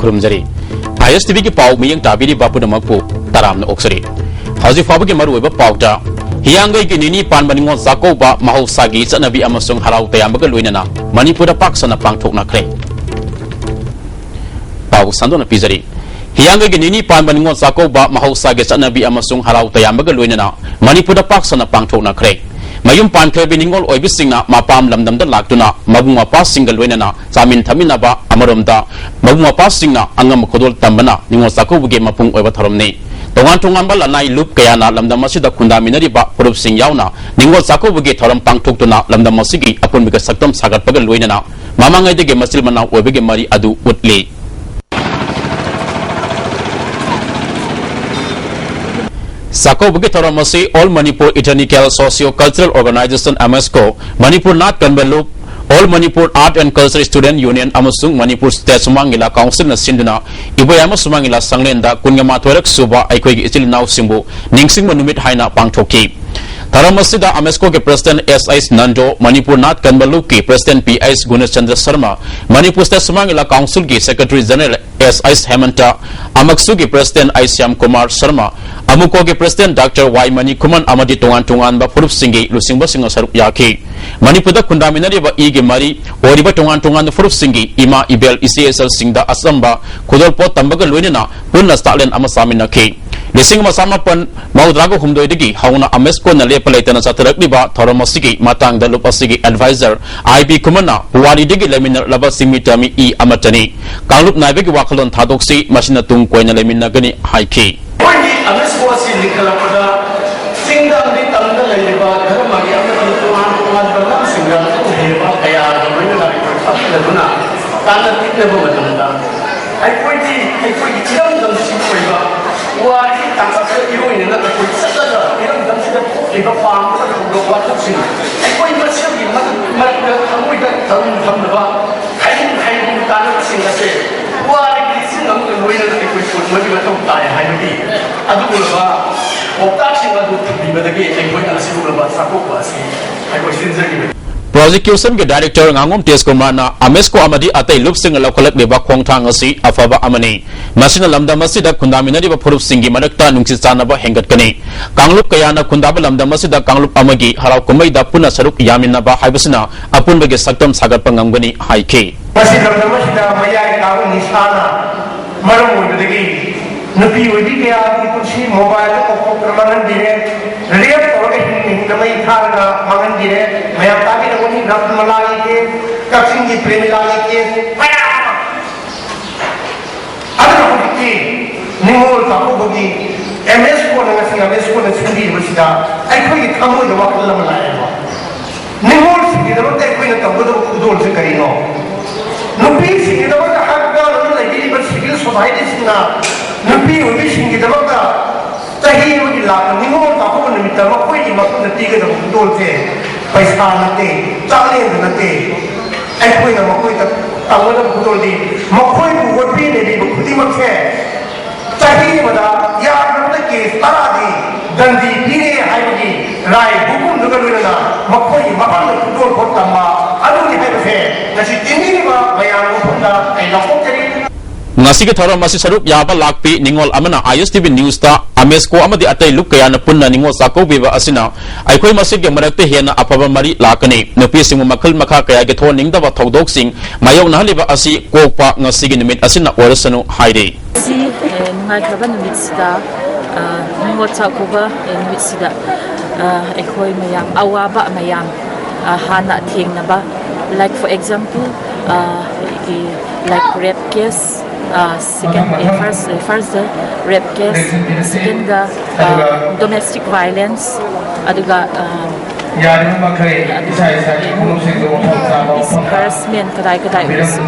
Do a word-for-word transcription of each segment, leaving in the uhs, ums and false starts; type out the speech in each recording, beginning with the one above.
ꯈꯨꯔꯨꯝꯖꯔꯤ꯫ ꯑꯥꯏ ꯑꯦꯁ T ꯚꯤꯒꯤ ꯄꯥꯎ ꯃꯤꯠꯌꯦꯡ ꯇꯥꯕꯤꯔꯤꯕ ꯄꯨꯝꯅꯃꯛꯄꯨ ꯇꯔꯥꯝꯅ ꯑꯣꯛꯆꯔꯤ꯫ ꯍꯧꯖꯤꯛ ꯐꯥꯎꯕꯒꯤ ꯃꯔꯨꯑꯣꯏꯕ ꯄꯥꯎꯗ, ꯍꯤꯌꯥꯡꯒꯩꯒꯤ ꯅꯤꯅꯤ ꯄꯥꯟꯕ ꯅꯤꯉꯣꯜ ꯆꯥꯛꯀꯧꯕ ꯃꯍꯧꯁꯥꯒꯤ ꯆꯠꯅꯕꯤ ꯑꯃꯁꯨꯡ ꯍꯔꯥꯎ ꯇꯌꯥꯝꯕꯒ ꯂꯣꯏꯅꯅ ꯃꯅꯤꯄꯨꯔꯗ ꯄꯥꯛ ꯁꯟꯅ ꯄꯥꯡꯊꯣꯛꯅꯈ꯭ꯔꯦ꯫ ꯄꯥꯎ ꯁꯟꯗꯣꯛꯅ ꯄꯤꯖꯔꯤ꯫ ꯍꯤꯌꯥꯡꯒꯩꯒꯤ ꯅꯤꯅꯤ ꯄꯥꯟꯕ ꯅꯤꯉꯣꯜ ꯆꯥꯛꯀꯧꯕ ꯃꯍꯧꯁꯥꯒꯤ ꯆꯠꯅꯕꯤ ꯑꯃꯁꯨꯡ ꯍꯔꯥꯎ ꯇꯌꯥꯝꯕꯒ ꯂꯣꯏꯅꯅ ꯃꯅꯤꯄꯨꯔꯗ ꯄꯥꯛ ꯁꯟꯅ ꯄꯥꯡꯊꯣꯛꯅꯈ꯭ꯔꯦ꯫ ꯃꯌꯨꯝ ꯄꯥꯟꯈ꯭ꯔꯕꯤ ꯅꯤꯉꯣꯜ ꯑꯣꯏꯕꯤꯁꯤꯡꯅ ꯃꯄꯥꯝ ꯂꯝꯗꯝꯗ ꯂꯥꯛꯇꯨꯅ ꯃꯕꯨꯡ ꯃꯧꯄ꯭ꯋꯥꯁꯤꯡꯒ ꯂꯣꯏꯅꯅ ꯆꯥꯃꯤꯟ ꯊꯛꯃꯤꯟꯅꯕ ꯑꯃꯔꯣꯝꯗ, ꯃꯕꯨꯡ ꯃꯧꯄ꯭ꯋꯥꯁꯤꯡꯅ ꯑꯉꯝꯕ ꯈꯨꯗꯣꯜ ꯇꯝꯕꯅ ꯅꯤꯉꯣꯜ ꯆꯥꯛꯀꯧꯕꯒꯤ ꯃꯄꯨꯡ ꯑꯣꯏꯕ ꯊꯧꯔꯝꯅꯤ꯫ ꯇꯣꯉꯥꯟ ꯇꯣꯉꯥꯟꯕ ꯂꯅꯥꯏ ꯂꯨꯞ ꯀꯌꯥꯅ ꯂꯝꯗꯝ ꯑꯁꯤꯗ ꯈꯨꯟꯗꯥꯃꯤꯟꯅꯔꯤꯕ ꯐꯨꯔꯨꯞꯁꯤꯡ ꯌꯥꯎꯅ ꯅꯤꯉꯣꯜ ꯆꯥꯛꯀꯧꯕꯒꯤ ꯊꯧꯔꯝ ꯄꯥꯡꯊꯣꯛꯇꯨꯅ ꯂꯝꯗꯝ ꯑꯁꯤꯒꯤ ꯑꯄꯨꯟꯕꯒꯤ ꯁꯛꯇꯝ ꯁꯥꯒꯠꯄꯒ ꯂꯣꯏꯅꯅ ꯃꯃꯥꯡꯉꯩꯗꯒꯤ ꯃꯆꯤꯜ ꯃꯅꯥꯎ ꯑꯣꯏꯕꯒꯤ ꯃꯔꯤ ꯑꯗꯨ ꯎꯠꯂꯤ꯫ ꯆꯥꯛꯀꯧꯕꯒꯤ ꯊꯧꯔꯝ ꯑꯁꯤ All Manipur Ethnical Socio Cultural Organization, ꯑꯃꯦꯁꯀꯣ, Manipur ꯅꯥꯠ ꯀꯟꯕ ꯂꯨꯞ, All Manipur Art and Culture Student Union ꯑꯃꯁꯨꯡ ꯃꯅꯤꯄꯨꯔ ꯁ꯭ꯇꯦꯠ ꯁꯨꯃꯥꯡ ꯂꯤꯂꯥ ꯀꯥꯎꯟꯁꯤꯜꯅ ꯁꯤꯟꯗꯨꯅ ꯏꯕꯣꯌꯥꯏꯃ ꯁꯨꯃꯥꯡ ꯂꯤꯂꯥ ꯁꯪꯂꯦꯟꯗ ꯀꯨꯟꯒ ꯃꯥꯊꯣꯏꯔꯛ ꯁꯨꯕ ꯑꯩꯈꯣꯏꯒꯤ ꯏꯆꯤꯜ ꯏꯅꯥꯎꯁꯤꯡꯕꯨ ꯅꯤꯡꯁꯤꯡꯕ ꯅꯨꯃꯤꯠ ꯍꯥꯏꯅ ꯄꯥꯡꯊꯣꯛꯈꯤ꯫ ꯊꯧꯔꯝ ꯑꯁꯤꯗ ꯑꯃꯦꯁꯀꯣꯒꯤ president S H Nando, Manipur ꯅꯥꯠ ꯀꯟꯕ ꯂꯨꯞꯀꯤ president P H Gunachandra Sharma, Manipur state Sumang Lila ꯀꯥꯎꯟꯁꯤꯜꯒꯤ secretary general S H Hemanta, ꯑꯃꯛꯁꯨꯒꯤ ꯄ꯭ꯔꯁꯤꯗꯦꯟꯠ ꯑꯥꯏ ꯁ꯭ꯌꯥꯝ ꯀꯨꯃꯥꯔ ꯁꯔꯃ, ꯑꯃꯨꯀꯣꯒꯤ ꯄ꯭ꯔꯁꯤꯗꯦꯟꯠ ꯗꯥꯛꯇꯔ ꯋꯥꯏ ꯃꯅꯤꯀꯨꯃꯟ ꯑꯃꯗꯤ ꯇꯣꯉꯥꯟ ꯇꯣꯉꯥꯟꯕ ꯐꯨꯔꯨꯞꯁꯤꯡꯒꯤ ꯂꯨꯆꯤꯡꯕꯁꯤꯡꯅ ꯁꯔꯨꯛ ꯌꯥꯈꯤ꯫ ꯃꯅꯤꯄꯨꯔꯗ ꯈꯨꯟꯗꯥꯃꯤꯟꯅꯔꯤꯕ ꯏꯒꯤ ꯃꯔꯤ ꯑꯣꯏꯔꯤꯕ ꯇꯣꯉꯥꯟ ꯇꯣꯉꯥꯟꯕ ꯐꯨꯔꯨꯞꯁꯤꯡꯒꯤ ꯏꯃꯥ ꯏꯕꯦꯜ ꯏꯆꯦ ꯏꯆꯜꯁꯤꯡꯗ ꯑꯆꯝꯕ ꯈꯨꯗꯣꯜꯄꯣꯠ ꯇꯝꯕꯒ ꯂꯣꯏꯅꯅ ꯄꯨꯟꯅ ꯆꯥꯛꯂꯦꯟ ꯑꯃ ꯆꯥꯃꯤꯟꯅꯈꯤ꯫ ꯂꯤꯁꯤꯡ ꯑꯃ ꯆꯥꯃꯥꯄꯟ ꯃꯧꯗ꯭ꯔꯥꯒ ꯍꯨꯝꯗꯣꯏꯗꯒꯤ ꯍꯧꯅ ꯑꯃꯦꯁꯀꯣꯅ ꯂꯦꯞꯄ ꯂꯩꯇꯅ ꯆꯠꯊꯔꯛꯂꯤꯕ ꯊꯧꯔꯝ ꯑꯁꯤꯒꯤ ꯃꯇꯥꯡꯗ ꯂꯨꯞ ꯑꯁꯤꯒꯤ ꯑꯦꯗꯚꯥꯏꯖꯔ ꯑꯥꯏ ꯕꯤ ꯈꯨꯃꯟꯅ ꯄꯨꯋꯥꯔꯤꯗꯒꯤ ꯂꯩꯃꯤꯟꯅꯔꯛꯂꯕ ꯆꯤꯡꯃꯤ ꯇꯝꯃꯤ ꯏ ꯑꯃꯠꯇꯅꯤ꯫ ꯀꯥꯡꯂꯨꯞ ꯅꯥꯏꯕꯒꯤ ꯋꯥꯈꯜꯂꯣꯟ ꯊꯥꯗꯣꯛꯁꯤ, ꯃꯁꯤꯅ ꯇꯨꯡ ꯀꯣꯏꯅ ꯂꯩꯃꯤꯟꯅꯒꯅꯤ ꯍꯥꯏꯈꯤ꯫ ꯑꯩꯈꯣꯏꯒꯤ ꯑꯃꯦꯁꯀꯣ ꯑꯁꯤ ꯂꯤꯡꯈꯠꯂꯛꯄꯗ ꯆꯤꯡꯗ ꯑꯃꯗꯤ ꯇꯝꯗ ꯂꯩꯔꯤꯕ ꯙꯔꯃꯒꯤ ꯑꯃꯗꯤ ꯇꯣꯉꯥꯟ ꯇꯣꯉꯥꯟꯕ ꯂꯝꯁꯤꯡꯗ ꯂꯩꯔꯤꯕ ꯀꯌꯥꯒ ꯂꯣꯏꯅꯅ ꯑꯩꯈꯣꯏ ꯐꯝꯃꯤꯟꯅꯗꯨꯅ ꯇꯥꯟꯅ ꯇꯤꯛꯅꯕ ꯃꯇꯝꯗ ꯑꯩꯈꯣꯏꯒꯤ, ꯑꯩꯈꯣꯏꯒꯤ ꯏꯔꯝꯗꯝꯁꯤꯒꯤ ꯑꯣꯏꯕ ꯄꯨꯋꯥꯔꯤ ꯇꯥꯡꯀꯛꯇ ꯏꯔꯣꯏꯅꯅ ꯑꯩꯈꯣꯏ ꯆꯠꯂꯒ ꯏꯔꯝꯗꯝꯁꯤꯗ ꯊꯣꯛꯂꯤꯕ ꯄꯥꯝꯕ ꯊꯧꯗꯣꯛ ꯋꯥꯊꯣꯛꯁꯤꯡ ꯑꯩꯈꯣꯏ ꯃꯁꯦꯜꯒꯤ ꯃꯔꯛ-, ꯃꯔꯛꯇ ꯊꯃꯣꯏꯗ ꯊꯝ-, ꯊꯝꯅꯕ ꯍꯩꯅꯤꯡ ꯍꯩꯅꯤꯡ ꯇꯥꯟꯅꯕꯁꯤꯡ ꯑꯁꯦ ꯄꯨꯋꯥꯔꯤꯒꯤ ꯂꯤꯁꯤꯡ ꯑꯃꯒ ꯂꯣꯏꯅꯅ ꯑꯩꯈꯣꯏ ꯄꯨꯟꯕꯒꯤ ꯃꯊꯧ ꯇꯥꯏ ꯍꯥꯏꯕꯒꯤ ꯑꯗꯨꯒꯨꯝꯂꯕ ꯄꯥꯎꯇꯥꯛꯁꯤꯡ ꯑꯗꯨ ꯊꯝꯕꯤꯕꯗꯒꯤ ꯑꯩꯈꯣꯏꯅ ꯑꯁꯤꯒꯨꯝꯂꯕ ꯆꯥꯛꯀꯧꯕ ꯑꯁꯤ ꯑꯩꯈꯣꯏ ꯁꯤꯟꯖꯈꯤꯕꯅꯤ꯫ ꯄ꯭ꯔꯣꯁꯤꯀ꯭ꯌꯨꯁꯟꯒꯤ ꯗꯥꯏꯔꯦꯛꯇꯔ ꯉꯥꯉꯣꯝ ꯇꯦꯖꯀꯨꯃꯥꯔꯅ ꯑꯃꯦꯁꯀꯣ ꯑꯃꯗꯤ ꯑꯇꯩ ꯂꯨꯞꯁꯤꯡꯅ ꯂꯧꯈꯠꯂꯛꯂꯤꯕ ꯈꯣꯡꯊꯥꯡ ꯑꯁꯤ ꯑꯐꯕ ꯑꯃꯅꯤ꯫ ꯃꯁꯤꯅ ꯂꯝꯗꯝ ꯑꯁꯤꯗ ꯈꯨꯟꯗꯥꯃꯤꯟꯅꯔꯤꯕ ꯐꯨꯔꯨꯞꯁꯤꯡꯒꯤ ꯃꯔꯛꯇ ꯅꯨꯡꯁꯤ ꯆꯥꯟꯅꯕ ꯍꯦꯟꯒꯠꯀꯅꯤ꯫ ꯀꯥꯡꯂꯨꯞ ꯀꯌꯥꯅ ꯈꯨꯟꯗꯥꯕ ꯂꯝꯗꯝ ꯑꯁꯤꯗ ꯀꯥꯡꯂꯨꯞ ꯑꯃꯒꯤ ꯍꯔꯥꯎ ꯀꯨꯝꯍꯩꯗ ꯄꯨꯟꯅ ꯁꯔꯨꯛ ꯌꯥꯃꯤꯟꯅꯕ ꯍꯥꯏꯕꯁꯤꯅ ꯑꯄꯨꯟꯕꯒꯤ ꯁꯛꯇꯝ ꯁꯥꯒꯠꯄ ꯉꯝꯒꯅꯤ ꯍꯥꯏꯈꯤ꯫ ꯃꯁꯤ ꯂꯝꯗꯝ ꯑꯁꯤꯗ ꯃꯌꯥꯏ ꯀꯥꯕ ꯅꯤꯁꯥꯅ ꯃꯔꯝ ꯑꯣꯏꯕꯗꯒꯤ ꯅꯨꯄꯤ ꯑꯣꯏꯕꯤ ꯀꯌꯥꯒꯤ ꯄꯨꯟꯁꯤ ꯃꯣꯕꯥꯏꯜꯗ ꯀꯧꯊꯣꯛꯇꯨꯅ ꯃꯥꯡꯍꯟꯕꯤꯔꯦ, ꯔꯦꯞ ꯇꯧꯔꯒ ꯍꯤꯡꯅ ꯍꯤꯡꯅ ꯃꯩ ꯊꯥꯔꯒ ꯃꯥꯡꯍꯟꯕꯤꯔꯦ꯫ ꯃꯌꯥꯝ ꯇꯥꯕꯤꯔꯝꯒꯅꯤ ꯔꯠꯅꯃꯂꯥꯒꯤ ꯀꯦꯁ, ꯀꯛꯆꯤꯡꯒꯤ ꯄ꯭ꯔꯦꯃꯤꯂꯥꯒꯤ ꯀꯦꯁ ꯃꯌꯥꯝ ꯑꯃ꯫ ꯑꯗꯨꯅ ꯍꯧꯖꯤꯛꯇꯤ ꯅꯤꯉꯣꯜ ꯆꯥꯛꯀꯧꯕꯒꯤ ꯑꯦꯝ ꯑꯦꯁ ꯀꯣꯟꯅ ꯉꯁꯤ ꯑꯦꯝ ꯑꯦꯁ ꯀꯣꯟꯅ ꯁꯤꯟꯕꯤꯔꯤꯕꯁꯤꯗ ꯑꯩꯈꯣꯏꯒꯤ ꯊꯃꯣꯏꯗ ꯋꯥꯈꯜ ꯑꯃ ꯂꯥꯛꯑꯦꯕ꯫ ꯅꯤꯉꯣꯜꯁꯤꯡꯒꯤꯗꯃꯛꯇ ꯑꯩꯈꯣꯏꯅ ꯇꯧꯒꯗꯕ ꯈꯨꯗꯣꯜꯁꯦ ꯀꯔꯤꯅꯣ? ꯅꯨꯄꯤꯁꯤꯡꯒꯤꯗꯃꯛꯇ ꯍꯛ ꯌꯥꯎꯅ ꯂꯩꯕꯤꯔꯤꯕ ꯁꯤꯚꯤꯜ ꯁꯣꯁꯥꯏꯇꯤꯁꯤꯡꯅ ꯅꯨꯄꯤ ꯑꯣꯏꯕꯤꯁꯤꯡꯒꯤꯗꯃꯛꯇ ꯆꯍꯤ ꯑꯃꯒꯤ ꯂꯥꯛꯄ ꯅꯤꯉꯣꯜ ꯆꯥꯛꯀꯧꯕ ꯅꯨꯃꯤꯠꯇ ꯃꯈꯣꯏꯒꯤ ꯃꯐꯝꯗ ꯄꯤꯒꯗꯕ ꯈꯨꯗꯣꯜꯁꯦ ꯄꯩꯁꯥ ꯅꯠꯇꯦ, ꯆꯥꯛꯂꯦꯟꯗ ꯅꯠꯇꯦ꯫ ꯑꯩꯈꯣꯏꯅ ꯃꯈꯣꯏꯗ ꯇꯧꯒꯗꯕ ꯈꯨꯗꯣꯜꯗꯤ ꯃꯈꯣꯏꯕꯨ ꯋꯥꯠꯄꯤ ꯅꯩꯕꯤꯕ ꯈꯨꯗꯤꯡꯃꯛꯁꯦ ꯆꯍꯤ ꯑꯃꯗ ꯌꯥꯝꯗ꯭ꯔꯕꯗ ꯀꯦꯁ ꯇꯔꯥꯗꯤ ꯗꯟꯗꯤ ꯄꯤꯔꯦ ꯍꯥꯏꯕꯒꯤ ꯔꯥꯏ ꯍꯨꯀꯨꯝꯗꯨꯒ ꯂꯣꯏꯅꯅ ꯃꯈꯣꯏꯒꯤ ꯃꯐꯝꯗ ꯈꯨꯗꯣꯜ ꯄꯣꯠ ꯇꯝꯕ ꯑꯗꯨꯅꯤ ꯍꯥꯏꯕꯁꯦ ꯉꯁꯤ ꯇꯤꯟꯕꯤꯔꯤꯕ ꯃꯌꯥꯝꯒꯤ ꯃꯐꯝꯗ ꯑꯩ ꯂꯥꯎꯊꯣꯛꯆꯔꯤ꯫ ꯉꯁꯤꯒꯤ ꯊꯧꯔꯝ ꯑꯁꯤ ꯁꯔꯨꯛ ꯌꯥꯕ ꯂꯥꯛꯄꯤ ꯅꯤꯉꯣꯜ ꯑꯃꯅ ꯑꯥꯏ ꯑꯦꯁ ꯇꯤ ꯚꯤ ꯅ꯭ꯌꯨꯁꯇ ꯑꯃꯦꯁꯀꯣ ꯑꯃꯗꯤ ꯑꯇꯩ ꯂꯨꯞ ꯀꯌꯥꯅ ꯄꯨꯟꯅ ꯅꯤꯉꯣꯜ ꯆꯥꯛꯀꯧꯕꯤꯕ ꯑꯁꯤꯅ ꯑꯩꯈꯣꯏ ꯃꯁꯦꯜꯒꯤ ꯃꯔꯛꯇ ꯍꯦꯟꯅ ꯑꯐꯕ ꯃꯔꯤ ꯂꯥꯛꯀꯅꯤ꯫ ꯅꯨꯄꯤꯁꯤꯡꯕꯨ ꯃꯈꯜ ꯃꯈꯥ ꯀꯌꯥꯒꯤ ꯊꯣꯛꯍꯟꯅꯤꯡꯗꯕ ꯊꯧꯗꯣꯛꯁꯤꯡ ꯃꯥꯌꯣꯛꯅꯍꯜꯂꯤꯕ ꯑꯁꯤ ꯀꯣꯛꯄ ꯉꯁꯤꯒꯤ ꯅꯨꯃꯤꯠ ꯑꯁꯤꯅ ꯑꯣꯏꯔꯁꯅꯨ ꯍꯥꯏꯔꯤ꯫ ꯉꯁꯤ, ꯑꯦ, ꯅꯨꯡꯉꯥꯏꯈ꯭ꯔꯕ ꯅꯨꯃꯤꯠꯁꯤꯗ, ꯑ, ꯅꯤꯉꯣꯜ ꯆꯥꯛꯀꯧꯕ, ꯑꯦ, ꯅꯨꯃꯤꯠꯁꯤꯗ, ꯑ, ꯑꯩꯈꯣꯏ ꯃꯌꯥꯝ, ꯑꯋꯥꯕ ꯃꯌꯥꯝ, ꯑ, ꯍꯥꯟꯅ ꯊꯦꯡꯅꯕ, like, for example, ꯑ, ꯑꯩꯒꯤ, like, rape case, ꯑ, second, ꯑꯦ, first, ꯑꯦ, first rape case, second, ꯑ, domestic violence, ꯑꯗꯨꯒ, ꯑ, ꯌꯥꯔꯤꯕ ꯃꯈꯩ ꯏꯁꯥ ꯏꯁꯥꯒꯤ ꯈꯣꯡꯎꯞꯁꯤꯡꯗꯨ ꯃꯐꯝ ꯆꯥꯕ ꯃꯐꯝꯗ ꯍꯔꯥꯁꯃꯦꯟ ꯀꯗꯥꯏ ꯀꯗꯥꯏ ꯑꯣꯏꯔꯁꯨ,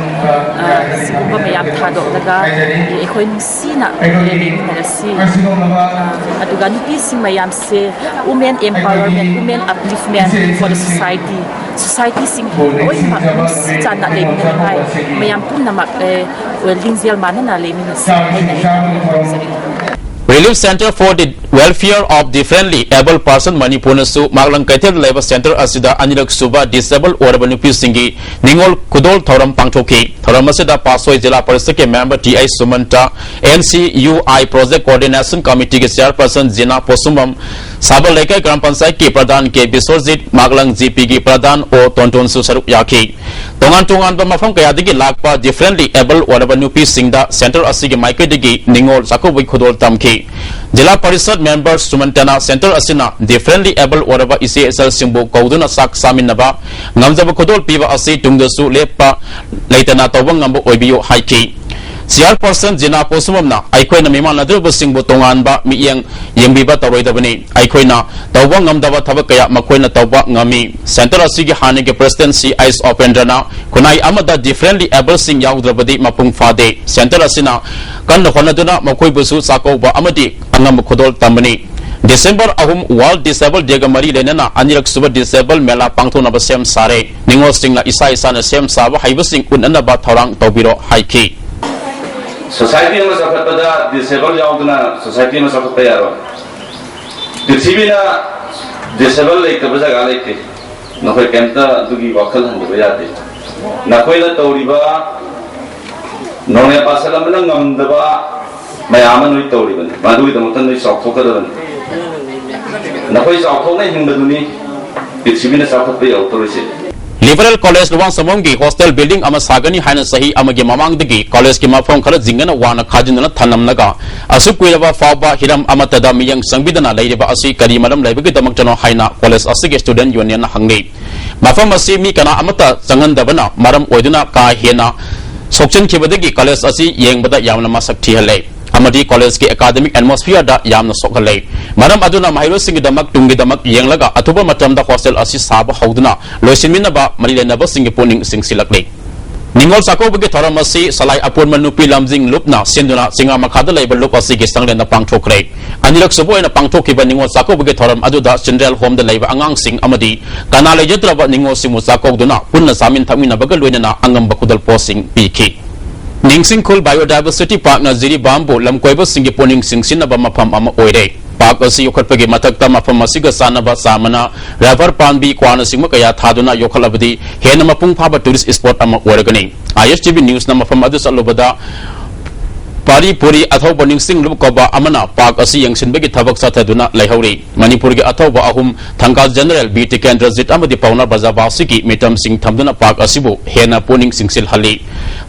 ꯍꯥꯏꯖꯔꯤ꯫ ꯑꯩꯈꯣꯏ ꯅꯨꯡꯁꯤꯅ ꯑꯩꯈꯣꯏꯒꯤ ꯂꯩꯃꯤꯟꯅꯔꯁꯤ꯫ ꯑꯁꯤꯒꯨꯝꯂꯕ ꯑꯗꯨꯒ ꯅꯨꯄꯤꯁꯤꯡ ꯃꯌꯥꯝꯁꯦ women empowerment, ꯑꯩꯈꯣꯏꯒꯤ women upliftment for the society, societyꯁꯤꯡ ꯂꯣꯏꯅꯃꯛ ꯅꯨꯡꯁꯤ ꯆꯥꯟꯅ ꯂꯩꯃꯤꯟꯅꯅꯤꯡꯉꯥꯏ ꯃꯌꯥꯝ ꯄꯨꯝꯅꯃꯛ, ꯑꯦ, ꯂꯤꯡꯖꯦꯜ ꯃꯥꯟꯅꯅ ꯂꯩꯃꯤꯟꯅꯁꯤ ꯍꯥꯏꯅ ꯑꯩ ꯊꯝꯖꯒꯦ꯫ Relief Center for the Welfare of Differently Abled Person ꯃꯅꯤꯄꯨꯔꯅꯁꯨ ꯃꯥꯛꯂꯪ ꯀꯩꯊꯦꯜꯗ ꯂꯩꯕ ꯁꯦꯟꯇꯔ ꯑꯁꯤꯗ ꯑꯅꯤꯔꯛ ꯁꯨꯕ ꯗꯤꯁꯦꯕꯜ ꯑꯣꯏꯔꯕ ꯅꯨꯄꯤꯁꯤꯡꯒꯤ ꯅꯤꯉꯣꯜ ꯈꯨꯗꯣꯜ ꯊꯧꯔꯝ ꯄꯥꯡꯊꯣꯛꯈꯤ꯫ ꯊꯧꯔꯝ ꯑꯁꯤꯗ ꯄꯥꯠꯁꯣꯏ ꯖꯤꯂꯥ ꯄꯔꯤꯁꯠꯀꯤ member T H Sumanta, N C U I project coordination ꯀꯃꯤꯇꯤꯒꯤ ꯆꯤꯌꯔꯄꯔꯁꯟ ꯖꯤꯅꯥ ꯄꯣꯁꯨꯃꯝ, ꯁꯥꯕꯜ ꯂꯩꯀꯥꯏ ꯒ꯭ꯔꯥꯝ ꯄꯟꯆꯥꯌꯠꯀꯤ ꯄ꯭ꯔꯙꯥꯟ ꯀꯦ ꯕꯤꯁ꯭ꯋꯖꯤꯠ, ꯃꯥꯛꯂꯪ ꯖꯤ ꯄꯤꯒꯤ ꯄ꯭ꯔꯙꯥꯟ ꯑꯣ ꯇꯣꯟꯇꯣꯟꯁꯨ ꯁꯔꯨꯛ ꯌꯥꯈꯤ꯫ ꯇꯣꯉꯥꯟ ꯇꯣꯉꯥꯟꯕ ꯃꯐꯝ ꯀꯌꯥꯗꯒꯤ ꯂꯥꯛꯄ ꯗꯤꯐꯔꯦꯟꯠꯂꯤ ꯑꯦꯕꯜ ꯑꯣꯏꯔꯕ ꯅꯨꯄꯤꯁꯤꯡꯗ ꯁꯦꯟꯇꯔ ꯑꯁꯤꯒꯤ ꯃꯥꯏꯀꯩꯗꯒꯤ ꯅꯤꯉꯣꯜ ꯆꯥꯛꯀꯧꯕꯒꯤ ꯈꯨꯗꯣꯜ ꯇꯝꯈꯤ꯫ ꯖꯤꯂꯥ ꯄꯔꯤꯁꯠ ꯃꯦꯝꯕꯔ ꯁꯨꯃꯟꯇꯅ ꯁꯦꯟꯇꯔ ꯑꯁꯤꯅ ꯗꯤꯐꯔꯦꯟꯠꯂꯤ ꯑꯦꯕꯜ ꯑꯣꯏꯔꯕ ꯏꯆꯦ ꯏꯆꯜꯁꯤꯡꯕꯨ ꯀꯧꯗꯨꯅ ꯆꯥꯛ ꯆꯥꯃꯤꯟꯅꯕ ꯉꯝꯖꯕ ꯈꯨꯗꯣꯜ ꯄꯤꯕ ꯑꯁꯤ ꯇꯨꯡꯗꯁꯨ ꯂꯦꯞꯄ ꯂꯩꯇꯅ ꯇꯧꯕ ꯉꯝꯕ ꯑꯣꯏꯕꯤꯌꯨ ꯍꯥꯏꯈꯤ꯫ ꯆꯤꯌꯔꯄꯔꯁꯟ ꯖꯤꯅꯥ ꯄꯣꯁꯨꯃꯝꯅ ꯑꯩꯈꯣꯏꯅ ꯃꯤꯃꯥꯟꯅꯗ꯭ꯔꯕꯁꯤꯡꯕꯨ ꯇꯣꯉꯥꯟꯕ ꯃꯤꯠꯌꯦꯡ ꯌꯦꯡꯕꯤꯕ ꯇꯧꯔꯣꯏꯗꯕꯅꯤ꯫ ꯑꯩꯈꯣꯏꯅ ꯇꯧꯕ ꯉꯝꯗꯕ ꯊꯕꯛ ꯀꯌꯥ ꯃꯈꯣꯏꯅ ꯇꯧꯕ ꯉꯝꯃꯤ꯫ ꯁꯦꯟꯇꯔ ꯑꯁꯤꯒꯤ ꯍꯥꯟꯅꯒꯤ ꯄ꯭ꯔꯦꯁꯤꯗꯦꯟꯠ ꯁꯤ ꯑꯩꯆ ꯎꯄꯦꯟꯗ꯭ꯔꯅ ꯈꯨꯟꯅꯥꯏ ꯑꯃꯗ ꯗꯤꯐꯔꯦꯟꯠꯂꯤ ꯑꯦꯕꯜꯁꯤꯡ ꯌꯥꯎꯗ꯭ꯔꯕꯗꯤ ꯃꯄꯨꯡ ꯐꯥꯗꯦ꯫ ꯁꯦꯟꯇꯔ ꯑꯁꯤꯅ ꯀꯟꯅ ꯍꯣꯠꯅꯗꯨꯅ ꯃꯈꯣꯏꯕꯨꯁꯨ ꯆꯥꯛꯀꯧꯕ ꯑꯃꯗꯤ ꯑꯉꯝꯕ ꯈꯨꯗꯣꯜ ꯇꯝꯕꯅꯤ꯫ ꯗꯤꯁꯦꯝꯕꯔ ꯑꯍꯨꯝ ꯋꯥꯔꯜꯗ ꯗꯤꯁꯦꯕꯜ ꯗꯦꯒ ꯃꯔꯤ ꯂꯩꯅꯅ ꯑꯅꯤꯔꯛ ꯁꯨꯕ ꯗꯤꯁꯦꯕꯜ ꯃꯦꯂꯥ ꯄꯥꯡꯊꯣꯛꯅꯕ ꯁꯦꯝ ꯁꯥꯔꯦ꯫ ꯅꯤꯉꯣꯜꯁꯤꯡꯅ ꯏꯁꯥ ꯏꯁꯥꯅ ꯁꯦꯝ ꯁꯥꯕ ꯍꯩꯕꯁꯤꯡ ꯎꯠꯅꯅꯕ ꯊꯧꯔꯥꯡ ꯇꯧꯕꯤꯔꯣ ꯍꯥꯏꯈꯤ꯫ ꯁꯣꯁꯥꯏꯇꯤ ꯑꯃ ꯆꯥꯎꯈꯠꯄꯗ ꯗꯤꯁꯦꯕꯜ ꯌꯥꯎꯗꯅ ꯁꯣꯁꯥꯏꯇꯤ ꯑꯃ ꯆꯥꯎꯈꯠꯄ ꯌꯥꯔꯣꯏ꯫ ꯄ꯭ꯔꯤꯊꯤꯕꯤꯅ ꯗꯤꯁꯦꯕꯜ ꯂꯩꯇꯕ ꯖꯒꯥ ꯂꯩꯇꯦ꯫ ꯅꯈꯣꯏ ꯀꯩꯝꯇ ꯑꯗꯨꯒꯤ ꯋꯥꯈꯜ ꯍꯟꯊꯕ ꯌꯥꯗꯦ꯫ ꯅꯈꯣꯏꯅ ꯇꯧꯔꯤꯕ ꯅꯣꯔꯃꯦꯜ ꯄꯥꯔꯁꯟ ꯑꯃꯅ ꯉꯝꯗꯕ ꯃꯌꯥꯝ ꯑꯃ ꯅꯣꯏ ꯇꯧꯔꯤꯕꯅꯤ꯫ ꯃꯗꯨꯒꯤꯗꯃꯛꯇ ꯅꯣꯏ ꯆꯥꯎꯊꯣꯛꯀꯗꯕꯅꯤ꯫ ꯅꯈꯣꯏ ꯆꯥꯎꯊꯣꯛꯅ ꯍꯤꯡꯕꯗꯨꯅꯤ ꯄ꯭ꯔꯤꯊꯤꯕꯤꯅ ꯆꯥꯎꯈꯠꯄ ꯌꯧꯔꯛꯇꯧꯔꯤꯁꯦ꯫ ꯂꯤꯕꯔꯦꯜ ꯀꯣꯂꯦꯖ ꯂꯨꯋꯥꯡꯁꯪꯕꯝꯒꯤ ꯍꯣꯁꯇꯦꯜ ꯕꯤꯜꯗꯤꯡ ꯑꯃ ꯁꯥꯒꯅꯤ ꯍꯥꯏꯅ ꯆꯍꯤ ꯑꯃꯒꯤ ꯃꯃꯥꯡꯗꯒꯤ ꯀꯣꯂꯦꯖꯀꯤ ꯃꯐꯝ ꯈꯔ ꯖꯤꯡꯒꯅ ꯋꯥꯅ ꯈꯥꯖꯤꯟꯗꯨꯅ ꯊꯝꯂꯝꯂꯒ ꯑꯁꯨꯛ ꯀꯨꯏꯔꯕ ꯐꯥꯎꯕ ꯍꯤꯔꯝ ꯑꯃꯠꯇꯗ ꯃꯤꯠꯌꯦꯡ ꯆꯪꯕꯤꯗꯅ ꯂꯩꯔꯤꯕ ꯑꯁꯤ ꯀꯔꯤ ꯃꯔꯝ ꯂꯩꯕꯒꯤꯗꯃꯛꯇꯅꯣ ꯍꯥꯏꯅ ꯀꯣꯂꯦꯖ ꯑꯁꯤꯒꯤ ꯁ꯭ꯇꯨꯗꯦꯟꯠ ꯌꯨꯅꯤꯌꯟꯅ ꯍꯪꯂꯤ꯫ ꯃꯐꯝ ꯑꯁꯤ ꯃꯤ ꯀꯅꯥ ꯑꯃꯠꯇ ꯆꯪꯍꯟꯗꯕꯅ ꯃꯔꯝ ꯑꯣꯏꯗꯨꯅ ꯀꯥ ꯍꯦꯟꯅ ꯁꯣꯛꯆꯤꯟꯈꯤꯕꯗꯒꯤ ꯀꯣꯂꯦꯖ ꯑꯁꯤ ꯌꯦꯡꯕꯗ ꯌꯥꯝꯅ ꯃꯁꯛ ꯊꯤꯍꯜꯂꯦ ꯑꯃꯗꯤ ꯀꯣꯂꯦꯖꯀꯤ ꯑꯦꯀꯥꯗꯃꯤꯛ ꯑꯦꯠꯃꯣꯁꯐꯤꯌꯔꯗ ꯌꯥꯝꯅ ꯁꯣꯛꯍꯜꯂꯦ꯫ ꯃꯔꯝ ꯑꯗꯨꯅ ꯃꯍꯩꯔꯣꯏꯁꯤꯡꯒꯤꯗꯃꯛ ꯇꯨꯡꯒꯤꯗꯃꯛ ꯌꯦꯡꯂꯒ ꯑꯊꯨꯕ ꯃꯇꯝꯗ ꯍꯣꯁꯇꯦꯜ ꯑꯁꯤ ꯁꯥꯕ ꯍꯧꯗꯨꯅ ꯂꯣꯏꯁꯤꯟꯃꯤꯟꯅꯕ ꯃꯔꯤ ꯂꯩꯅꯕꯁꯤꯡꯒꯤ ꯄꯨꯛꯅꯤꯡ ꯆꯤꯡꯁꯤꯜꯂꯛꯂꯤ꯫ ꯅꯤꯉꯣꯜ ꯆꯥꯛꯀꯧꯕꯒꯤ ꯊꯧꯔꯝ ꯑꯁꯤ ꯁꯂꯥꯏ ꯑꯄꯣꯟꯕ ꯅꯨꯄꯤ ꯂꯝꯖꯤꯡ ꯂꯨꯞꯅ ꯁꯤꯟꯗꯨꯅ ꯆꯤꯡꯉꯥ ꯃꯈꯥꯗ ꯂꯩꯕ ꯂꯨꯞ ꯑꯁꯤꯒꯤ ꯁꯪꯂꯦꯟꯗ ꯄꯥꯡꯊꯣꯛꯈ꯭ꯔꯦ꯫ ꯑꯅꯤꯔꯛ ꯁꯨꯕ ꯑꯣꯏꯅ ꯄꯥꯡꯊꯣꯛꯈꯤꯕ ꯅꯤꯉꯣꯜ ꯆꯥꯛꯀꯧꯕꯒꯤ ꯊꯧꯔꯝ ꯑꯗꯨꯗ ꯆꯤꯜꯗ꯭ꯔꯦꯟ ꯍꯣꯝꯗ ꯂꯩꯕ ꯑꯉꯥꯡꯁꯤꯡ ꯑꯃꯗꯤ ꯀꯅꯥ ꯂꯩꯖꯗ꯭ꯔꯕ ꯅꯤꯉꯣꯜꯁꯤꯡꯕꯨ ꯆꯥꯛꯀꯧꯗꯨꯅ ꯄꯨꯟꯅ ꯆꯥꯃꯤꯟ ꯊꯛꯃꯤꯟꯅꯕꯒ ꯂꯣꯏꯅꯅ ꯑꯉꯝꯕ ꯈꯨꯗꯣꯜꯄꯣꯠꯁꯤꯡ ꯄꯤꯈꯤ꯫ ꯅꯤꯡꯁꯤꯡꯈꯨꯜ Biodiversity Parkꯅ ꯖꯤꯔꯤꯕꯥꯝꯕꯨ ꯂꯝꯀꯣꯏꯕꯁꯤꯡꯒꯤ ꯄꯨꯛꯅꯤꯡ ꯆꯤꯡꯁꯤꯟꯅꯕ ꯃꯐꯝ ꯑꯃ ꯑꯣꯏꯔꯦ꯫ Park ꯑꯁꯤ ꯌꯣꯛꯈꯠꯄꯒꯤ ꯃꯊꯛꯇ ꯃꯐꯝ ꯑꯁꯤꯒ ꯆꯥꯟꯅꯕ ꯆꯥ ꯃꯅꯥ, rubber ꯄꯥꯝꯕꯤ, ꯀ꯭ꯋꯥꯅꯆꯤꯡꯕ ꯀꯌꯥ ꯊꯥꯗꯨꯅ ꯌꯣꯛꯈꯠꯂꯕꯗꯤ ꯍꯦꯟꯅ ꯃꯄꯨꯡ ꯐꯥꯕ tourist spot ꯑꯃ ꯑꯣꯏꯔꯒꯅꯤ꯫ ISTV Newsꯅ ꯃꯐꯝ ꯑꯗꯨ ꯆꯠꯂꯨꯕꯗ ꯄꯥꯔꯤ ꯄꯨꯔꯤ ꯑꯊꯧꯕ ꯅꯤꯡꯁꯤꯡꯂꯨꯞ ꯀꯧꯕ ꯑꯃꯅ park ꯑꯁꯤ ꯌꯦꯡꯁꯤꯟꯕꯒꯤ ꯊꯕꯛ ꯆꯠꯊꯗꯨꯅ ꯂꯩꯍꯧꯔꯤ꯫ ꯃꯅꯤꯄꯨꯔꯒꯤ ꯑꯊꯧꯕ ꯑꯍꯨꯝ, ꯊꯪꯒꯥꯜ ꯖꯦꯅꯔꯦꯜ ꯕꯤ ꯇꯤꯀꯦꯟꯗ꯭ꯔꯖꯤꯠ ꯑꯃꯗꯤ ꯄꯥꯎꯅꯥ ꯕ꯭ꯔꯖꯕꯥꯁꯤꯒꯤ ꯃꯤꯇꯝꯁꯤꯡ ꯊꯝꯗꯨꯅ park ꯑꯁꯤꯕꯨ ꯍꯦꯟꯅ ꯄꯨꯛꯅꯤꯡ ꯆꯤꯡꯁꯤꯜꯍꯜꯂꯤ꯫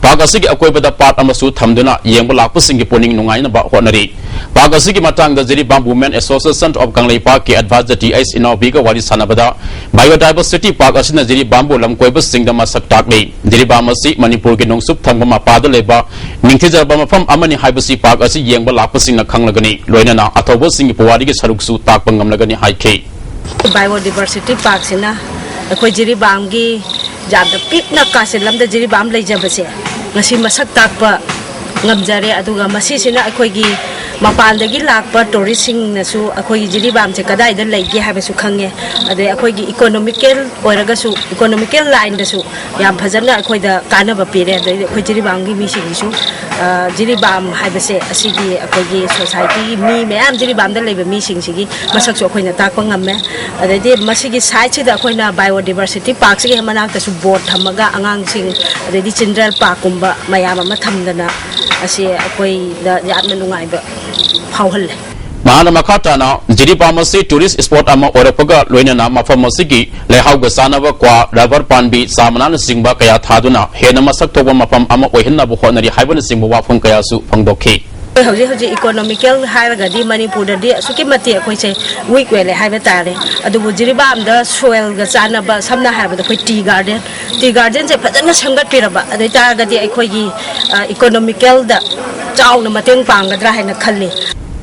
Park ꯑꯁꯤꯒꯤ ꯑꯀꯣꯏꯕꯗ path ꯑꯃꯁꯨ ꯊꯝꯗꯨꯅ ꯌꯦꯡꯕ ꯂꯥꯛꯄꯁꯤꯡꯒꯤ ꯄꯨꯛꯅꯤꯡ ꯅꯨꯡꯉꯥꯏꯅꯕ ꯍꯣꯠꯅꯔꯤ꯫ Park ꯑꯁꯤꯒꯤ ꯃꯇꯥꯡꯗ ꯖꯤꯔꯤꯕꯥꯝ Women Association of ꯀꯪꯂꯩꯄꯥꯛꯀꯤ advisor ꯇꯤ ꯑꯩꯆ ꯏꯅꯥꯎꯕꯤꯒ ꯋꯥꯔꯤ ꯁꯥꯟꯅꯕꯗ, Biodiversity Park ꯑꯁꯤꯅ ꯖꯤꯔꯤꯕꯥꯝꯕꯨ ꯂꯝꯀꯣꯏꯕꯁꯤꯡꯗ ꯃꯁꯛ ꯇꯥꯛꯂꯤ꯫ ꯖꯤꯔꯤꯕꯥꯝ ꯑꯁꯤ ꯃꯅꯤꯄꯨꯔꯒꯤ ꯅꯣꯡꯆꯨꯞ ꯊꯪꯕ ꯃꯄꯥꯗ ꯂꯩꯕ ꯅꯤꯡꯊꯤꯖꯔꯕ ꯃꯐꯝ ꯑꯃꯅꯤ ꯍꯥꯏꯕꯁꯤ park ꯑꯁꯤ ꯌꯦꯡꯕ ꯂꯥꯛꯄꯁꯤꯡꯅ ꯈꯪꯂꯒꯅꯤ꯫ ꯂꯣꯏꯅꯅ ꯑꯊꯧꯕꯁꯤꯡꯒꯤ ꯄꯨꯋꯥꯔꯤꯒꯤ ꯁꯔꯨꯛꯁꯨ ꯇꯥꯛꯄ ꯉꯝꯂꯒꯅꯤ ꯍꯥꯏꯈꯤ꯫ Biodiversity Parkꯁꯤꯅ ꯑꯩꯈꯣꯏ ꯖꯤꯔꯤꯕꯥꯝꯒꯤ ꯌꯥꯝꯅ ꯄꯤꯛꯅ ꯀꯥꯆꯤꯜ ꯑꯃꯗ ꯖꯤꯔꯤꯕꯥꯝ ꯂꯩꯖꯕꯁꯦ ꯉꯁꯤ ꯃꯁꯛ ꯇꯥꯛꯄ ꯉꯝꯖꯔꯦ꯫ ꯑꯗꯨꯒ ꯃꯁꯤꯁꯤꯅ ꯑꯩꯈꯣꯏꯒꯤ ꯃꯄꯥꯟꯗꯒꯤ ꯂꯥꯛꯄ touristꯁꯤꯡꯅꯁꯨ ꯑꯩꯈꯣꯏꯒꯤ ꯖꯤꯔꯤꯕꯥꯝꯁꯦ ꯀꯗꯥꯏꯗ ꯂꯩꯒꯦ ꯍꯥꯏꯕꯁꯨ ꯈꯪꯉꯦ꯫ ꯑꯗꯩ ꯑꯩꯈꯣꯏꯒꯤ economical ꯑꯣꯏꯔꯒꯁꯨ, economical lineꯗꯁꯨ ꯌꯥꯝ ꯐꯖꯅ ꯑꯩꯈꯣꯏꯗ ꯀꯥꯟꯅꯕ ꯄꯤꯔꯦ꯫ ꯑꯗꯩꯗꯤ ꯑꯩꯈꯣꯏ ꯖꯤꯔꯤꯕꯥꯝꯒꯤ ꯃꯤꯁꯤꯡꯒꯤꯁꯨ, ꯑ, ꯖꯤꯔꯤꯕꯥꯝ ꯍꯥꯏꯕꯁꯦ ꯑꯁꯤꯒꯤ ꯑꯩꯈꯣꯏꯒꯤ societyꯒꯤ ꯃꯤ ꯃꯌꯥꯝ ꯖꯤꯔꯤꯕꯥꯝꯗ ꯂꯩꯕ ꯃꯤꯁꯤꯡꯁꯤꯒꯤ ꯃꯁꯛꯁꯨ ꯑꯩꯈꯣꯏꯅ ꯇꯥꯛꯄ ꯉꯝꯃꯦ꯫ ꯑꯗꯩꯗꯤ ꯃꯁꯤꯒꯤ sideꯁꯤꯗ ꯑꯩꯈꯣꯏꯅ Biodiversity Parkꯁꯤꯒꯤ ꯃꯅꯥꯛꯇꯁꯨ board ꯊꯝꯃꯒ ꯑꯉꯥꯡꯁꯤꯡ, ꯑꯗꯩꯗꯤ children parkꯀꯨꯝꯕ ꯃꯌꯥꯝ ꯑꯃ ꯊꯝꯗꯅ ꯑꯁꯤ ꯑꯩꯈꯣꯏꯗ ꯌꯥꯝꯅ ꯅꯨꯡꯉꯥꯏꯕ ꯐꯥꯎꯍꯜꯂꯦ꯫ ꯃꯍꯥꯛꯅ ꯃꯈꯥ ꯇꯥꯅ, ꯖꯤꯔꯤꯕꯥꯝ ꯑꯁꯤ tourist spot ꯑꯃ ꯑꯣꯏꯔꯛꯄꯒ ꯂꯣꯏꯅꯅ ꯃꯐꯝ ꯑꯁꯤꯒꯤ ꯂꯩꯍꯥꯎꯒ ꯆꯥꯟꯅꯕ ꯀ꯭ꯋꯥ, rubber ꯄꯥꯝꯕꯤ, ꯆꯥ ꯃꯅꯥꯅꯆꯤꯡꯕ ꯀꯌꯥ ꯊꯥꯗꯨꯅ ꯍꯦꯟꯅ ꯃꯁꯛ ꯊꯣꯛꯄ ꯃꯐꯝ ꯑꯃ ꯑꯣꯏꯍꯟꯅꯕ ꯍꯣꯠꯅꯔꯤ ꯍꯥꯏꯕꯅꯆꯤꯡꯕ ꯋꯥꯐꯝ ꯀꯌꯥꯁꯨ ꯐꯣꯡꯗꯣꯛꯈꯤ꯫ ꯑꯩꯈꯣꯏ ꯍꯧꯖꯤꯛ ꯍꯧꯖꯤꯛ economical ꯍꯥꯏꯔꯒꯗꯤ ꯃꯅꯤꯄꯨꯔꯗꯗꯤ ꯑꯁꯨꯛꯀꯤ ꯃꯇꯤꯛ ꯑꯩꯈꯣꯏꯁꯦ weak ꯑꯣꯏꯔꯦ ꯍꯥꯏꯕ ꯇꯥꯔꯦ꯫ ꯑꯗꯨꯕꯨ ꯖꯤꯔꯤꯕꯥꯝꯗ soilꯒ ꯆꯥꯟꯅꯕ, ꯁꯝꯅ ꯍꯥꯏꯔꯕꯗ ꯑꯩꯈꯣꯏ tea garden, tea gardenꯁꯦ ꯐꯖꯅ ꯁꯦꯝꯒꯠꯄꯤꯔꯕ, ꯑꯗꯨ ꯑꯣꯏ ꯇꯥꯔꯒꯗꯤ ꯑꯩꯈꯣꯏꯒꯤ, ꯑ, economicalꯗ ꯆꯥꯎꯅ ꯃꯇꯦꯡ ꯄꯥꯡꯒꯗ꯭ꯔꯥ ꯍꯥꯏꯅ ꯈꯜꯂꯤ꯫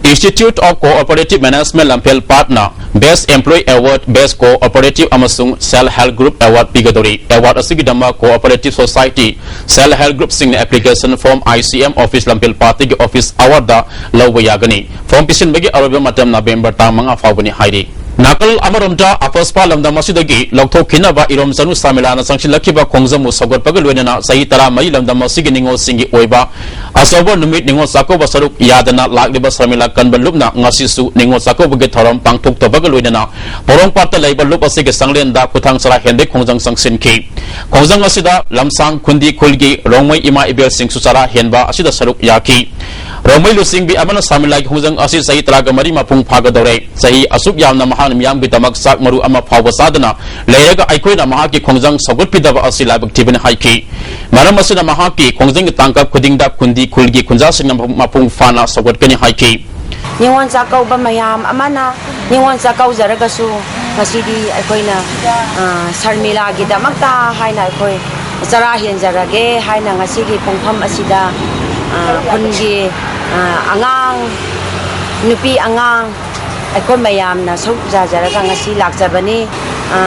Institute of Cooperative Management ꯂꯝꯐꯦꯜ Patna Best Employee Award, Best Cooperative ꯑꯃꯁꯨꯡ Self Help Group Award ꯄꯤꯒꯗꯧꯔꯤ꯫ Award ꯑꯁꯤꯒꯤꯗꯃꯛ Cooperative Society, Self Help Groupꯁꯤꯡꯅ application form ICM office ꯂꯝꯐꯦꯜ ꯄꯥꯠꯇꯒꯤ office hourꯗ ꯂꯧꯕ ꯌꯥꯒꯅꯤ꯫ Form ꯄꯤꯁꯤꯟꯕꯒꯤ ꯑꯔꯣꯏꯕ ꯃꯇꯝ November ꯇꯥꯡ ꯃꯉꯥ ꯐꯥꯎꯕꯅꯤ ꯍꯥꯏꯔꯤ꯫ ꯅꯥꯀꯜ ꯑꯃꯔꯣꯝꯗ, ꯑꯄꯁꯄꯥ ꯂꯝꯗꯝ ꯑꯁꯤꯗꯒꯤ ꯂꯧꯊꯣꯛꯈꯤꯅꯕ ꯏꯔꯣꯝ ꯆꯅꯨ ꯁꯥꯃꯤꯂꯥꯅ ꯆꯪꯁꯤꯜꯂꯛꯈꯤꯕ ꯈꯣꯡꯖꯪꯕꯨ ꯁꯧꯒꯠꯄꯒ ꯂꯣꯏꯅꯅ ꯆꯍꯤ ꯇꯔꯥꯃꯔꯤ ꯂꯝꯗꯝ ꯑꯁꯤꯒꯤ ꯅꯤꯉꯣꯜꯁꯤꯡꯒꯤ ꯑꯣꯏꯕ ꯑꯆꯧꯕ ꯅꯨꯃꯤꯠ ꯅꯤꯉꯣꯜ ꯆꯥꯛꯀꯧꯕ ꯁꯔꯨꯛ ꯌꯥꯗꯅ ꯂꯥꯛꯂꯤꯕ ꯁꯔꯃꯤꯂꯥ ꯀꯟꯕ ꯂꯨꯞꯅ ꯉꯁꯤꯁꯨ ꯅꯤꯉꯣꯜ ꯆꯥꯛꯀꯧꯕꯒꯤ ꯊꯧꯔꯝ ꯄꯥꯡꯊꯣꯛꯇꯕꯒ ꯂꯣꯏꯅꯅ ꯄꯣꯔꯣꯝꯄꯥꯠꯇ ꯂꯩꯕ ꯂꯨꯞ ꯑꯁꯤꯒꯤ ꯆꯥꯡꯂꯦꯟꯗ ꯈꯨꯊꯥꯡ ꯆꯔꯥ ꯍꯦꯟꯕꯒꯤ ꯈꯣꯡꯖꯪ ꯆꯪꯁꯤꯟꯈꯤ꯫ ꯈꯣꯡꯖꯪ ꯑꯁꯤꯗ ꯂꯝꯁꯥꯡ ꯈꯨꯟꯗꯤ ꯈꯨꯜꯒꯤ ꯔꯣꯡꯃꯩ ꯏꯃꯥ ꯏꯕꯦꯜꯁꯤꯡꯁꯨ ꯆꯔꯥ ꯍꯦꯟꯕ ꯑꯁꯤꯗ ꯁꯔꯨꯛ ꯌꯥꯈꯤ꯫ ꯔꯣꯡꯃꯩ ꯂꯨꯆꯤꯡꯕꯤ ꯑꯃꯅ ꯁꯥꯃꯤꯂꯥꯒꯤ ꯈꯣꯡꯖꯪ ꯑꯁꯤ ꯆꯍꯤ ꯇꯔꯥꯒ ꯃꯔꯤ ꯃꯄꯨꯡ ꯐꯥꯒꯗꯧꯔꯦ꯫ ꯆꯍꯤ ꯑꯁꯨꯛ ꯌꯥꯝꯅ ꯃꯍꯥꯛꯅ ꯃꯤꯌꯥꯝꯒꯤꯗꯃꯛ ꯆꯥꯛ ꯃꯔꯨ ꯑꯃ ꯐꯥꯎꯕ ꯆꯥꯗꯅ ꯂꯩꯔꯒ ꯑꯩꯈꯣꯏꯅ ꯃꯍꯥꯛꯀꯤ ꯈꯣꯡꯖꯪ ꯁꯧꯒꯠꯄꯤꯗꯕ ꯑꯁꯤ ꯂꯥꯏꯕꯛ ꯊꯤꯕꯅꯤ ꯍꯥꯏꯈꯤ꯫ ꯃꯔꯝ ꯑꯁꯤꯅ ꯃꯍꯥꯛꯀꯤ ꯈꯣꯡꯖꯪꯒꯤ ꯇꯥꯡꯀꯛ ꯈꯨꯗꯤꯡꯗ ꯈꯨꯟꯗꯤ ꯈꯨꯜꯒꯤ ꯈꯨꯟꯖꯥꯁꯤꯡꯅ ꯃꯄꯨꯡ ꯐꯥꯅ ꯁꯧꯒꯠꯀꯅꯤ ꯍꯥꯏꯈꯤ꯫ ꯅꯤꯉꯣꯜ ꯆꯥꯛꯀꯧꯕ ꯃꯌꯥꯝ ꯑꯃꯅ ꯅꯤꯉꯣꯜ ꯆꯥꯛꯀꯧꯖꯔꯒꯁꯨ, ꯉꯁꯤꯗꯤ ꯑꯩꯈꯣꯏꯅ, ꯑ, ꯁꯔꯃꯤꯂꯥꯒꯤꯗꯃꯛꯇ ꯍꯥꯏꯅ ꯑꯩꯈꯣꯏ ꯆꯔꯥ ꯍꯦꯟꯖꯔꯒꯦ ꯍꯥꯏꯅ ꯉꯁꯤꯒꯤ ꯄꯨꯡꯐꯝ ꯑꯁꯤꯗ, ꯑ, ꯈꯨꯟꯒꯤ, ꯑ, ꯑꯉꯥꯡ, ꯅꯨꯄꯤ ꯑꯉꯥꯡ, ꯑꯩꯈꯣꯏ ꯃꯌꯥꯝꯅ ꯁꯔꯨꯛ ꯌꯥꯖꯔꯒ ꯉꯁꯤ ꯂꯥꯛꯆꯕꯅꯤ꯫ ꯑ,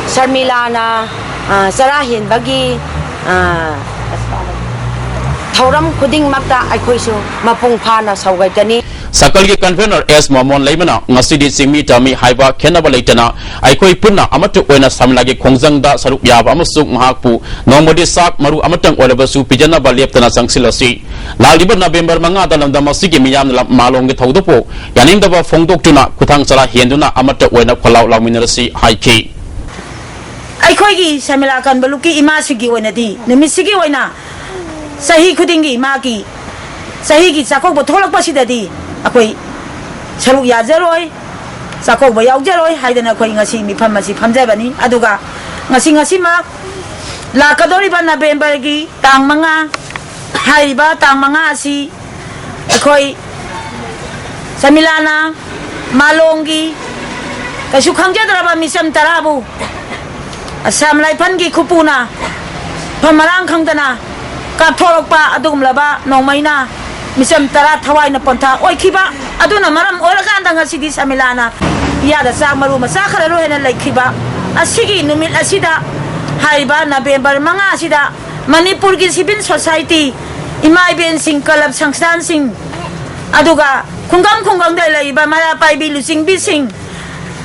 ꯁꯔꯃꯤꯂꯥꯅ, ꯑ, ꯆꯔꯥ ꯍꯦꯟꯕꯒꯤ, ꯑ, ꯊꯧꯔꯝ ꯈꯨꯗꯤꯡꯃꯛꯇ ꯑꯩꯈꯣꯏꯁꯨ ꯃꯄꯨꯡ ꯐꯥꯅ ꯁꯧꯒꯠꯀꯅꯤ꯫ ꯁꯔꯀꯜꯒꯤ ꯀꯟꯚꯦꯅꯔ ꯑꯦꯁ ꯃꯣꯃꯣꯟ ꯂꯩꯃꯅ ꯉꯁꯤꯗꯤ ꯆꯤꯡꯃꯤ ꯇꯝꯃꯤ ꯍꯥꯏꯕ ꯈꯦꯠꯅꯕ ꯂꯩꯇꯅ ꯑꯩꯈꯣꯏ ꯄꯨꯟꯅ ꯑꯃꯠꯇ ꯑꯣꯏꯅ ꯁꯝꯂꯥꯒꯤ ꯈꯣꯡꯖꯪꯗ ꯁꯔꯨꯛ ꯌꯥꯕ ꯑꯃꯁꯨꯡ ꯃꯍꯥꯛꯄꯨ ꯅꯣꯡꯃꯗꯤ ꯆꯥꯛ ꯃꯔꯨ ꯑꯃꯇꯪ ꯑꯣꯏꯔꯕꯁꯨ ꯄꯤꯖꯅꯕ ꯂꯦꯞꯇꯅ ꯆꯪꯁꯤꯜꯂꯁꯤ꯫ ꯂꯥꯛꯂꯤꯕ ꯅꯕꯦꯝꯕꯔ ꯃꯉꯥꯗ ꯂꯝꯗꯝ ꯑꯁꯤꯒꯤ ꯃꯤꯌꯥꯝꯅ ꯂꯝ ꯃꯥꯂꯣꯝꯒꯤ ꯊꯧꯗꯣꯛꯄꯨ ꯌꯥꯅꯤꯡꯗꯕ ꯐꯣꯡꯗꯣꯛꯇꯨꯅ ꯈꯨꯊꯥꯡ ꯆꯔꯥ ꯍꯦꯟꯗꯨꯅ ꯑꯃꯠꯇ ꯑꯣꯏꯅ ꯈꯣꯜꯂꯥꯎ ꯂꯥꯎꯃꯤꯟꯅꯔꯁꯤ ꯍꯥꯏꯈꯤ꯫ ꯑꯩꯈꯣꯏꯒꯤ ꯁꯃꯤꯂꯥ ꯀꯟꯕ ꯂꯨꯞꯀꯤ ꯏꯃꯥꯁꯤꯒꯤ ꯑꯣꯏꯅꯗꯤ ꯅꯨꯃꯤꯠꯁꯤꯒꯤ ꯑꯣꯏꯅ ꯆꯍꯤ ꯈꯨꯗꯤꯡꯒꯤ ꯃꯥꯒꯤ ꯆꯍꯤꯒꯤ ꯆꯥꯛꯀꯧꯕ ꯊꯣꯛꯂꯛꯄꯁꯤꯗꯗꯤ ꯑꯩꯈꯣꯏ ꯁꯔꯨꯛ ꯌꯥꯖꯔꯣꯏ, ꯆꯥꯛꯀꯧꯕ ꯌꯥꯎꯖꯔꯣꯏ ꯍꯥꯏꯗꯅ ꯑꯩꯈꯣꯏ ꯉꯁꯤ ꯃꯤꯐꯝ ꯑꯁꯤ ꯐꯝꯖꯕꯅꯤ꯫ ꯑꯗꯨꯒ ꯉꯁꯤ, ꯉꯁꯤꯃꯛ ꯂꯥꯛꯀꯗꯧꯔꯤꯕ ꯅꯕꯦꯝꯕꯔꯒꯤ ꯇꯥꯡ ꯃꯉꯥ, ꯍꯥꯏꯔꯤꯕ ꯇꯥꯡ ꯃꯉꯥ ꯑꯁꯤ ꯑꯩꯈꯣꯏ ꯁꯃꯤꯂꯥꯅ ꯃꯥꯂꯣꯝꯒꯤ ꯀꯩꯁꯨ ꯈꯪꯖꯗ꯭ꯔꯕ ꯃꯤꯆꯝ ꯇꯔꯥꯕꯨ ꯑꯁꯥꯝ ꯔꯥꯏꯐꯜꯒꯤ ꯈꯨꯄꯨꯅ ꯃꯐꯝ ꯃꯔꯥꯡ ꯈꯪꯗꯅ ꯀꯥꯞꯊꯣꯔꯛꯄ ꯑꯗꯨꯒꯨꯝꯂꯕ ꯅꯣꯡꯃꯩꯅ ꯃꯤꯆꯝ ꯇꯔꯥ ꯊꯋꯥꯏꯅ ꯄꯣꯟꯊꯥ ꯑꯣꯏꯈꯤꯕ ꯑꯗꯨꯅ ꯃꯔꯝ ꯑꯣꯏꯔꯀꯥꯟꯗ ꯉꯁꯤꯗꯤ ꯁꯃꯤꯂꯥꯅ ꯏꯌꯥꯗ ꯆꯥꯛ ꯃꯔꯨ ꯑꯃ ꯆꯥꯈ꯭ꯔꯔꯣꯏ ꯍꯥꯏꯅ ꯂꯩꯈꯤꯕ ꯑꯁꯤꯒꯤ ꯅꯨꯃꯤꯠ ꯑꯁꯤꯗ, ꯍꯥꯏꯔꯤꯕ ꯅꯕꯦꯝꯕꯔ ꯃꯉꯥ ꯑꯁꯤꯗ ꯃꯅꯤꯄꯨꯔꯒꯤ ꯁꯤꯚꯤꯜ ꯁꯣꯁꯥꯏꯇꯤ, ꯏꯃꯥ ꯏꯕꯦꯟꯁꯤꯡ, ꯀꯂꯕ ꯁꯪꯁꯊꯥꯟꯁꯤꯡ, ꯑꯗꯨꯒ ꯈꯨꯡꯒꯪ ꯈꯨꯡꯒꯪꯗ ꯂꯩꯔꯤꯕ ꯃꯩꯔꯥ ꯄꯥꯏꯕꯤ ꯂꯨꯆꯤꯡꯕꯤꯁꯤꯡ,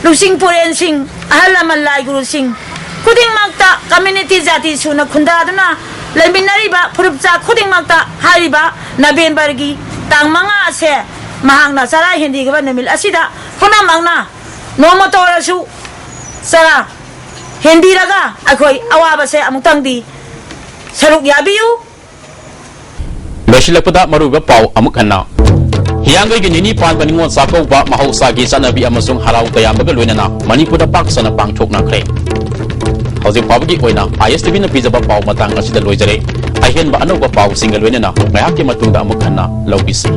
ꯂꯨꯆꯤꯡ ꯄꯨꯔꯦꯟꯁꯤꯡ, ꯑꯍꯜ ꯂꯃꯟ ꯂꯥꯏ ꯒꯨꯔꯨꯁꯤꯡ ꯈꯨꯗꯤꯡꯃꯛꯇ, ꯀꯝꯃ꯭ꯌꯨꯅꯤꯇꯤ ꯖꯥꯇꯤ ꯁꯨꯅ ꯈꯨꯟꯗꯥꯗꯨꯅ ꯂꯩꯃꯤꯟꯅꯔꯤꯕ ꯐꯨꯔꯨꯞꯆꯥ ꯈꯨꯗꯤꯡꯃꯛꯇ ꯍꯥꯏꯔꯤꯕ ꯅꯕꯦꯝꯕꯔꯒꯤ ꯇꯥꯡ ꯃꯉꯥ ꯑꯁꯦ ꯃꯍꯥꯛꯅ ꯆꯔꯥ ꯍꯦꯟꯕꯤꯈꯤꯕ ꯅꯨꯃꯤꯠ ꯑꯁꯤꯗ ꯄꯨꯝꯅꯃꯛꯅ ꯅꯣꯡꯃꯇ ꯑꯣꯏꯔꯁꯨ ꯆꯔꯥ ꯍꯦꯟꯕꯤꯔꯒ ꯑꯩꯈꯣꯏ ꯑꯋꯥꯕꯁꯦ ꯑꯃꯨꯛꯇꯪꯗꯤ ꯁꯔꯨꯛ ꯌꯥꯕꯤꯌꯨ꯫ ꯂꯣꯏꯁꯤꯜꯂꯛꯄꯗ ꯃꯔꯨꯑꯣꯏꯕ ꯄꯥꯎ ꯑꯃꯨꯛ ꯍꯟꯅ꯫ ꯍꯤꯌꯥꯡꯒꯩꯒꯤ ꯅꯤꯅꯤ ꯄꯥꯟꯕ ꯅꯤꯉꯣꯜ ꯆꯥꯛꯀꯧꯕ ꯃꯍꯧꯁꯥꯒꯤ ꯆꯠꯅꯕꯤ ꯑꯃꯁꯨꯡ ꯍꯔꯥꯎ ꯇꯌꯥꯝꯕꯒ ꯂꯣꯏꯅꯅ ꯃꯅꯤꯄꯨꯔꯗ ꯄꯥꯛ ꯁꯟꯅ ꯄꯥꯡꯊꯣꯛꯅꯈ꯭ꯔꯦ꯫ ꯍꯧꯖꯤꯛ ꯐꯥꯎꯕꯒꯤ ꯑꯣꯏꯅ ISTVꯅ ꯄꯤꯖꯕ ꯄꯥꯎ ꯃꯇꯥꯡ ꯑꯁꯤꯗ ꯂꯣꯏꯖꯔꯦ꯫ ꯑꯍꯦꯟꯕ ꯑꯅꯧꯕ ꯄꯥꯎꯁꯤꯡꯒ ꯂꯣꯏꯅꯅ ꯉꯥꯏꯍꯥꯛꯀꯤ ꯃꯇꯨꯡꯗ ꯑꯃꯨꯛ ꯍꯟꯅ ꯂꯧꯕꯤꯁꯤ꯫